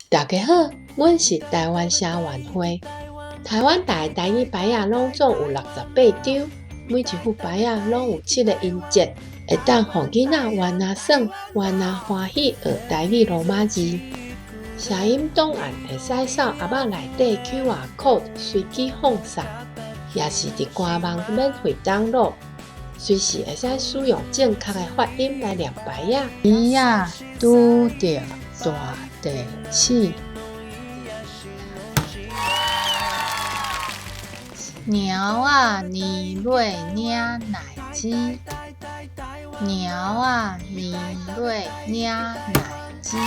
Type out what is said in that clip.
大家好，阮是台灣聲援會。台灣台的台語牌仔攏總有68張，每一副牌仔攏有七个音節，會當予囡仔玩仔耍、玩仔歡喜學台語羅馬字。聲音檔案會使掃盒仔內底 QR code 隨機放送，抑是佇官網免費 download，隨時會使使用正確的發音來念牌仔。魚仔拄著大地鼠。貓仔年尾領奶子，貓仔年尾領奶子。